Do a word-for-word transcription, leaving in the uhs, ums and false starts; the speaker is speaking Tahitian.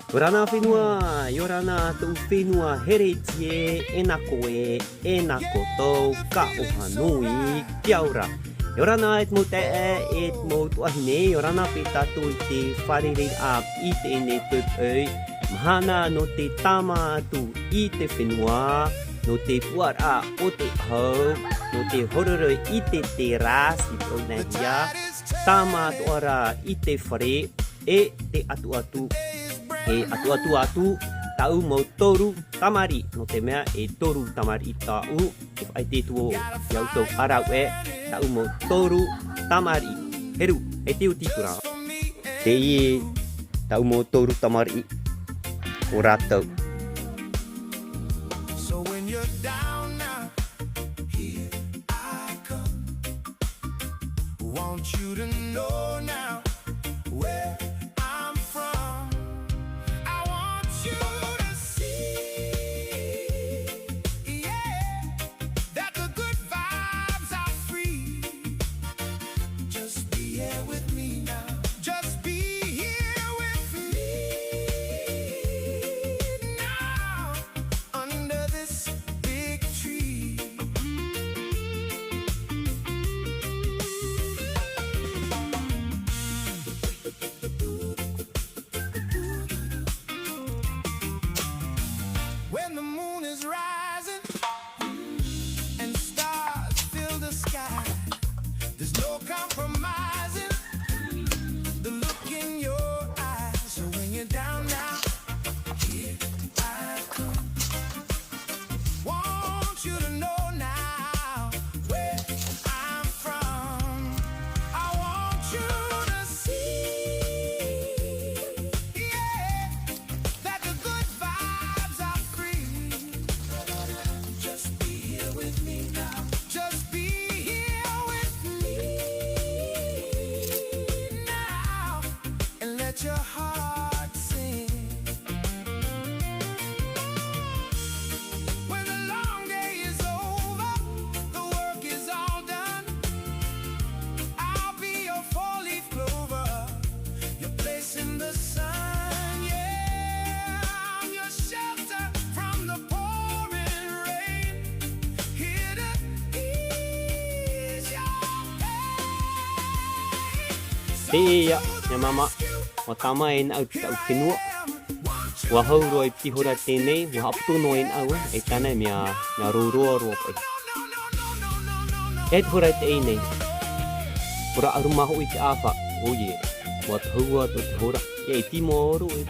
ʻIa ora na fenua, ʻia ora na tōʻu fenua here iti ē, e nā koe, e nā koutou, ka ʻoha nui, kia ora. ʻIa ora na e te mau taeaʻe, e te mau tuahine, ʻia ora na paʻi tātou i te fārereiraʻa i teie nei poʻipoʻi mahana nō te tāmā atu i te fenua, nō te puaraʻa o te hau, nō te horoi i te terrasse i te ʻōnaehia, tāmā atoʻa ra i te fare, e te atuatu, e atuatu atu tāʻu mau toru tamariʻi, nō te mea e toru tamariʻi tāʻu, e faʻaʻite atu vau iā ʻoutou ʻāraʻuaʻe, tāʻu mau toru tamariʻi. Heru, e te uti atu ra. Teie tāʻu mau toru tamariʻi, ʻo rātou. So when you're down now, here I come. Want you to know now where I'm from. I want you to see, yeah, that the good vibes are free. Just be here with me now. Just be here with me now. Under this big tree. When the moon is rising and stars fill the sky, there's no compromising the look in your eyes. So when you're down now, here I come. Want you to know now where I'm from. I want you to see, yeah, that the good vibes are free. Just be here with me now. Just be here with me now. And let your heart sing. When the long day is over, the work is all done. I'll be your four-leaf clover, your place in the sun. Yeah, I'm your shelter from the pouring rain. Here to ease your pain. Teie ia, e māmā, ʻua tāmā e nāʻu te taʻu fenua. ʻUa hau roa i te hora teie nei, ʻua haʻapoto noa e nāʻu, e tāna mea, mea roroa roa paʻi. E te hora teie nei. Hora ʻahuru mā hōʻē i te ʻāfa, ʻoia. ʻUa tahua atu te hora, e iti maoro e